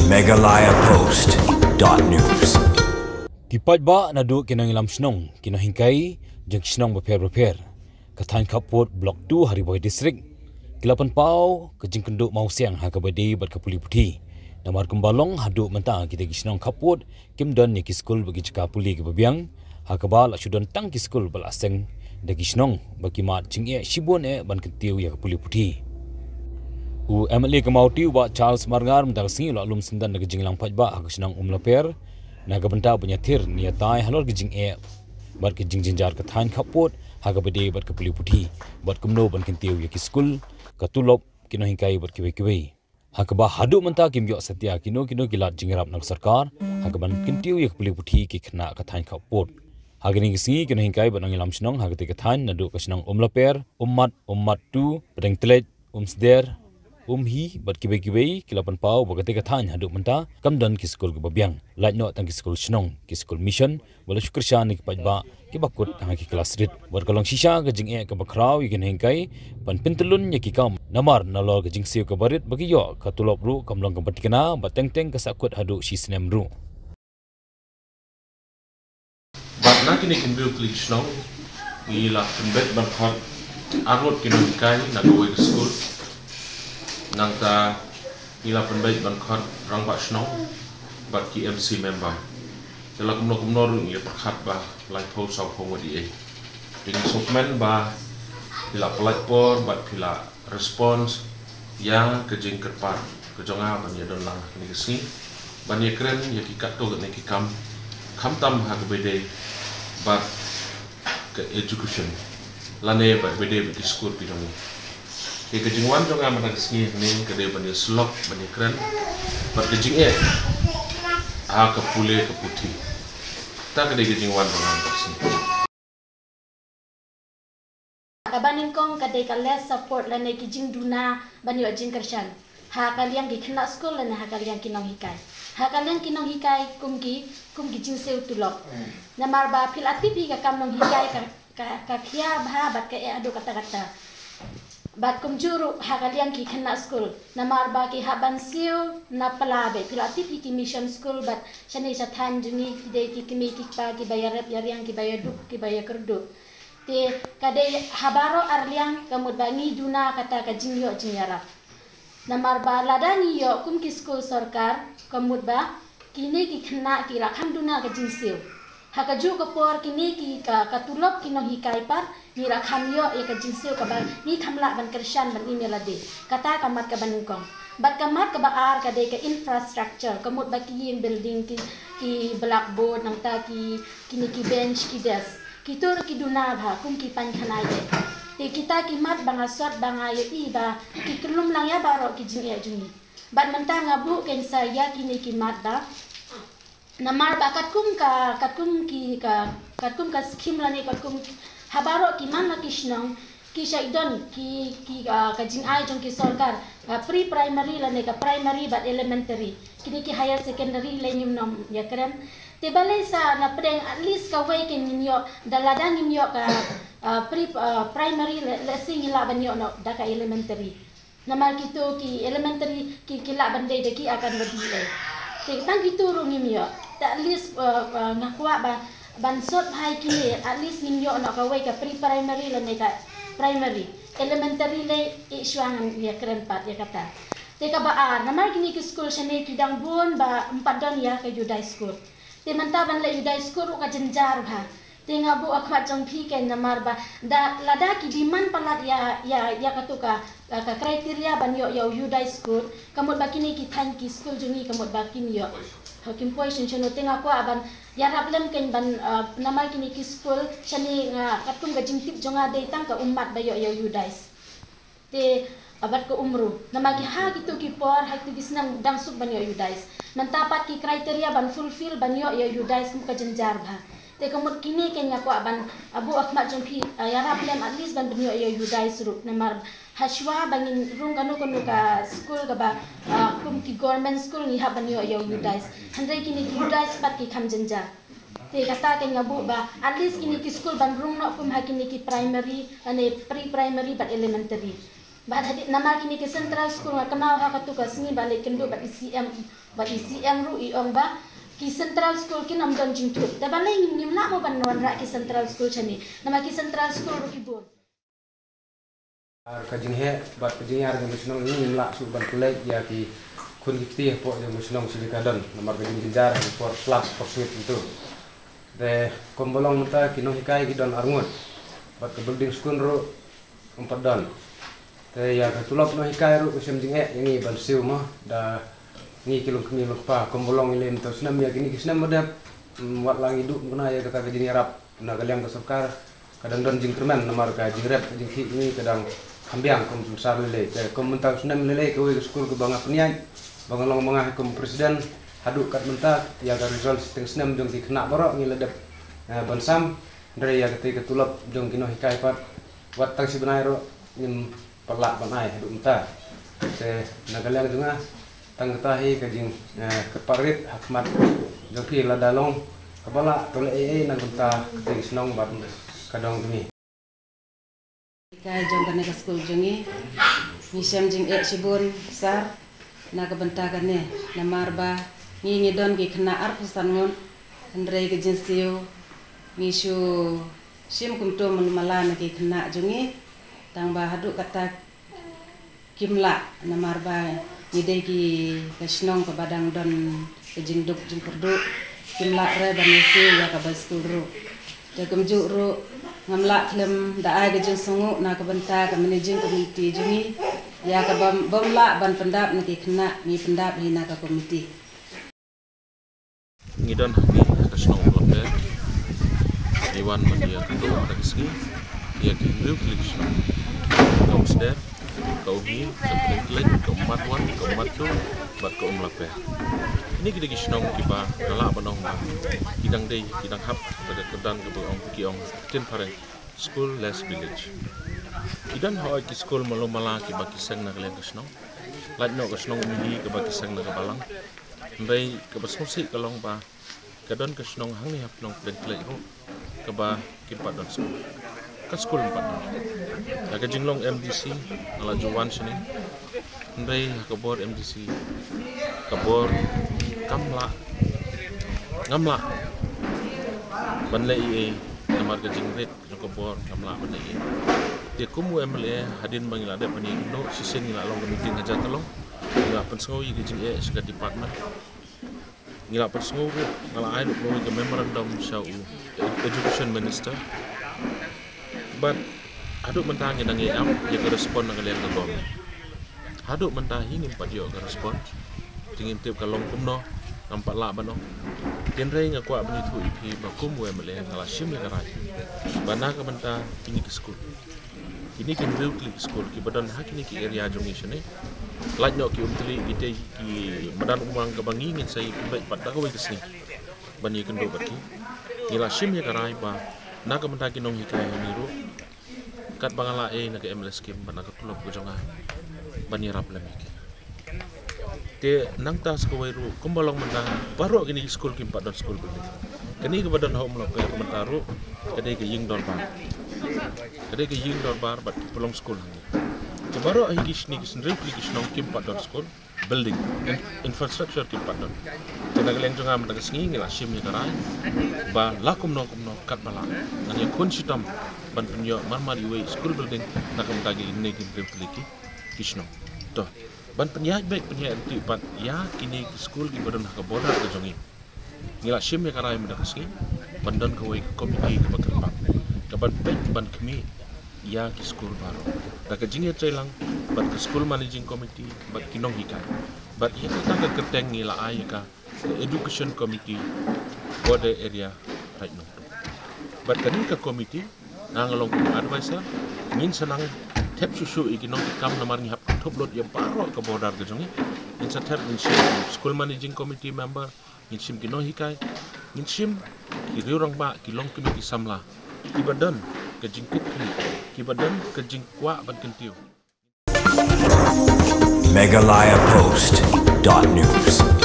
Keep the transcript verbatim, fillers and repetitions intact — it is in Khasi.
Meghalaya Post dot news. Ki paidbah naduh ki nongïalam shnong, ki nonghikai jong ki shnong bapher bapher ka thaiñ khappud Block two ha Ri Bhoi District ki la pynpaw ka jingkynduh mawsiang ha kaba ïadei bad ka pule puthi. Namar kumba long haduh mynta kita ki shnong khappud kim don ïa ki skul bad ki jaka pule kiba biang, ha kaba la shu don tang ki skul ba la seng da ki shnong ba ki mad jingeh shibun eh ban kyntiew ïa ka pule puthi. U M L A ka Mawti u Bah Charles Marngar mynta ka sngi u la lum syndon da ka jingïalang paidbah ha ka shnong Umlaper na ka bynta ban ïathir ne ïatai halor ka jingeh bad ka jingjynjar ka thaiñ khappud ha kaba ïadei bad ka pule puthi bad kumno ban kyntiew ïa ki skul, ka tulop ki nonghikai bad kiwei kiwei. Ha kaba haduh mynta kim ïoh satia kino kino ki lad jingïarap na ka sorkar ha kaban kyntiew ïa ka pule puthi ki khynnah ka thaiñ khappud. Ha kane ka sngi ki nonghikai bad nongïalam shnong ha katei ka thaiñ naduh ka shnong Umlaper, Ummat, Ummat two, Pdeng Tlej, Umsder, Umhi bad kiwei kiwei ki la pynpaw ba katei ka thaiñ haduh mynta kam don ki skul kiba biang, lait noh tang ki skul shnong, ki skul mission, ba la shu kyrshan ïa ki paidbah kiba kut ha ki klas rit. Bad ka long shisha ka jingeh kaba khraw ïa ki nonghikai ban pyntyllun ïa ki kam, namar nalor ka jingsiew kaba rit ba ki ïoh, ka tulop ruh kam long kaba thikna bad teng teng ka sahkut haduh shi snem ruh. Bad na kine ki hynriew tylli ki shnong ngi la pynbeit ban khot arngut ki nonghikai na kawei ka skul. Nangta ngi la pynbeit ban khot rangbah shnong bad ki M C member. Te la kumno kumno ruh ngi ïa pyrkhat ba laiphew sawphew ngut ïa. Te ngi sngewkmen ba phi la pynlait por bad phi la response ïa ka jingkyrpad ka jong nga ban ïa don lang ha kane ka sngi ban ïa kren ïa ki katto katne ki kam, khamtam ha kaba ïadei bad ka education lane bad kaba ïadei bad ki skul ki jong ngi. Te ka jingwan jong nga mynta ka sngi hangne ka dei ban ïa syllok ban ïa kren bad ka jingeh ha ka pule ka puthi. Te ka dei ka jingwan jong nga mynta ka sngi. Kaba nyngkong ka dei ka less support lane ki jingduna ban ïoh jingkyrshan ha ka liang ki khynnah skul lane ha ka liang ki nonghikai. Ha ka liang ki nonghikai kum ki, kum ki jingsiew tulop. Namar ba phi la tip hi ka kam nonghikai ka, ka, ka khia bha bad ka eh haduh katta katta. Bad kumjuh ruh ha ka liang ki khynnah skul. Namar ba ki hap ban siew na pla beit, phi la tip hi ki mission skul bad shane sha thaiñ jong ngi ki dei ki kmie ki kpa kiba ïarep ïariang, kiba ïaduk, kiba ïakyrduh. Te ka dei ha baroh ar liang ka mut ba ngi duna kata ka jingïoh jingïarap. Namar ba lada ngi ïoh kum ki skul sorkar ka mut ba kine ki khynnah ki la kham duna ka jingsiew. Ha kajuh ka por kine ki ka, ka tulop ki nonghikai pat ngi la kham ïoh ïa ka jingsiew kaba ngi kham lah ban kyrshan ban im ïa lade. Kata ka mat kaba nyngkong. Bad ka mat kaba ar ka dei ka infrastructure, ka mut ba ki ïing building, ki, ki blackboard, nangta ki, kine ki bench, ki desk. Kito ruh ki duna bha kum ki painkhana ïa. Te kita ki mat ba nga sot ba nga ïohi ba ki kyllum lang ïa baroh ki jingeh jong ngi. Bad mynta nga buh kein sa ïa kine ki mat ba namar ba katkum ka, katkum ki ka, katkum ka scheme lane katkum ha baroh ki man la ki shnong ki shait don ki, ki, ah, ka jingai jong ki sorkar, ah, pre-primary lane ka primary bad elementary. Kine ki higher secondary lei ngim nym ïakren. Te balei sa na pdeng at least kawei kein ngin ïoh, da lada ngim ïoh ka, ah, pre, ah, primary le, lehse ngin lah ban ïoh noh da ka elementary. Namar kito ki elementary ki, ki lah ban dei da ki akan ba D A. Te tang kito ruh ngim ïoh. Te at least, uh, uh, nga kwah ba ban sot bha ïa kine, at least ngin ïoh noh kawei ka pre-primary lane ka primary. Elementary lei i shuwa ngan ïakren pat ïa kata. Te kaba ar, namar kine ki skul shane ki dang bun ba ym pat don ïa ka Yudai school. Te mynta ban leh Yudai school ruh ka jynjar bha. Te nga buh ha khmat jong phi kein namar ba da lada ki demand palat ïa, ïa, ïa katu ka, ka, ka criteria ban ïoh ïa u Yudai school, ka mut ba kine ki thaiñ ki school jong ngi ka mut ba kim ïoh. Ha kim poi shen shen. Te nga kwah ban ïarap lem kein ban, ah, namar kine ki school shane nga katkum ka jingtip jong nga dei tang ka ummat ba ïoh ïa u Yudai. Te, ah, bad ka umru. Namar ki ha kito ki por, ha kito ki snem dang suk ban ïoh Yudai. Mynta pat ki criteria ban fulfill ban ïoh ïa Yudai kum ka jynjar bha. Te ka mut kine kein nga kwah ban, ah, buh ha khmat jong phi, ah, ïarap lem at least ban pynïoh ïa Yudai ruh. Namar ha shuwa ba ngin rung kano kano ka school kaba, ah, kum ki government school ngi hap ban ïoh ïa Yudai. Hynrei kine ki Yudai pat ki kham jynjar. Te kata kein nga buh ba at least kine ki school ban rung noh kum ha kine ki primary, lane pre-primary bad elementary. Bad hadien namar kine ki central school nga kynmaw ha katu ka sngi ba leit kynduh bad i C M, bad i C M ruh i ong ba ki central school kin ym don jingthut. Te balei ngim lah mo ban wanrah ki central school shane? Namar ki central school ruh ki bun. Ar ka jingheh bad ka jingïar jong ka shnong, ngim lah shuh ban pynleit ïa ki khun ki kti hapoh jong ka shnong sha ka don namar ka jingjynjar ha ka por slap por sweet tu. Te kumba long mynta ki nonghikai ki don arngut bad ka building skul ruh ym pat don. Te ïa ka tulop nonghikai ruh ka shem jingeh ïa ngi ban siew mo da ngi ki longkmie longkpa kumba long ïa lei mynta u snem ïa kine ki snem ba dep. Wat la ngi duh kane ïa kata ka jingïarap na ka liang ka sorkar. Ka dang don jingkyrmen namar ka jingrep ka jingkhih ngi ka dang kham biang kum sumsar lei lei. Te kum mynta u snem lei lei kawei ka skul kaba nga pynïaid ba nga long ma nga hi kum president haduh kat mynta ïa ka result shiteng snem jong ki khynnah baroh ngi la dep ban sam. Hynrei ïa katei ka tulop jong ki nonghikai pat wat tang shi bnai ruh ngim pat lah ban ai haduh mynta. Te na ka liang jong nga tang kata hi ka jing kyrpad rit ha khmat jong phi, lada long kaba lah to leh ei ei na ka bynta katei ka shnong bad ka dong jong ngi. Hikai jong kane ka skul jong ngi ngi shem jingeh shibun sar na ka bynta kane namar ba ngi ngi don ki khynnah arphew san ngut. Hynrei ka jingsiew ngi shu shim kumto mala mala na ki khynnah jong ngi tang ba haduh kata kim lah namar ba ngi dei ki ka shnong kaba dang don ka jingduk jingkyrduh. Kim lah re ban ïasiew ïa kaba skul ruh. Te kumjuh ruh ngam lah khlem da ai ka jingsngewnguh na ka bynta ka managing committee jong ngi ïa kaba bym lah ban pyndap na ki khynnah, ngi pyndap hi na ka committee. Ngi don hangne ha ka shnong Umlaper. Ngi wan ban ïakynduh ha ka sngi ïa ki hynriew tylli ki shnong. Ka Umsder, ka Umhim, ka Umklengleit, ka Ummatwan, ka Ummatduh bad ka Umlaper. Kine ki dei ki shnong kiba nga lah ban ong ba ki dang dei, ki dang hap da ka kyrdan kaba ong, ki ong ha ka ktien phareng, school less village. Ki don haoid ki skul mala mala kiba ki seng na ka liang ka shnong. Lait noh ka shnong Umili kaba ki seng na ka balang. Hynrei kaba sngewsih ka long ba ka don ka shnong hangne ha Pnong Pdengkleit ruh kaba kim pat don skul. Ka skul kim pat don. Da ka jinglong M D C nga la ju wan shane. Hynrei ha ka bor M D C ka bor kam lah, ngam lah ban leh ei ei namar ka jingrit jong ka bor kam lah ban leh ei ei. Te kum u M L A hadien ba ngi la dep ban ïakynduh shisien ngi la long ka meeting ha Jatalong. Ngi la pynsngew ïa ka jingeh sha ka department. Ngi la pynsngew ruh, nga la ai ruh kawei ka memorandum sha u Education Minister. Bad haduh mynta ngi dang ïa ap ïa ka respond na ka liang ka government. Haduh mynta hi ngim pat ïoh ka respond. Te ngim tip ka long kumno, ngam pat lah ban ong. Hynrei nga kwah ban ïathuh ïa phi ba kum u M L A nga la shim ïa ka rai ba na ka bynta kine ki skul, kine ki hynriew tylli ki skul kiba don ha kine ki area jong ngi shane, lait noh ki Umtylli, kitei ki madan Umang kaba ngi ngin sa ïa pynbeit pat da kawei ka sngi ban ïakynduh bad ki. Ngi la shim ïa ka rai ba na ka bynta ki nonghikai hangne ruh, katba nga la ai na ka M L A scheme bad na ka tulop ka jong nga ban ïarap lem ïa ki. Te nangta sa kawei ruh kumba long mynta, baroh kine ki skul kim pat don skul building. Kane kaba don ha Umlaper mynta ruh ka dei ka ïing dorbar. Ka dei ka ïing dorbar bad ki pynlong skul hangne. Te baroh hi ki shini ki hynriew tylli ki shnong kim pat don skul building, in-, infrastructure kim pat don. Te na ka liang jong nga mynta ka sngi ngi la shim ïa ka rai ba la kumno kumno katba lah ngan ïakhun shitom ban pynïoh marmar iwei skul building na ka bynta kine ki hynriew tylli ki shnong. To, ban pynïaid beit pynïaid ryntih pat ïa kine ki skul kiba don ha ka border ka jong ngi, ngi la shim ïa ka rai mynta ka sngi ban don kawei ka committee kaba kyrpang kaban peit ban khmih ïa ki skul baroh da ka jingïatreilang bad ka school managing committee bad ki nonghikai. Bad ïa kata ka kyrteng ngi la ai ïa ka Education Committee Border Area Raid Nongtuh. Bad kane ka committee nga nga long kum advisor, ngin sa nang thep shuh shuh ïa ki nongkitkam namar ngi hap thup lut ïa baroh ka border ka jong ngi. Ngin sa thep, ngin shim school managing committee member, ngin shim ki nonghikai, ngin shim ki riew rangbah, ki longkmie, ki samla kiba don ka jingkitkhlieh, kiba don ka jingkwah ban kyntiew. Meghalaya Post dot news.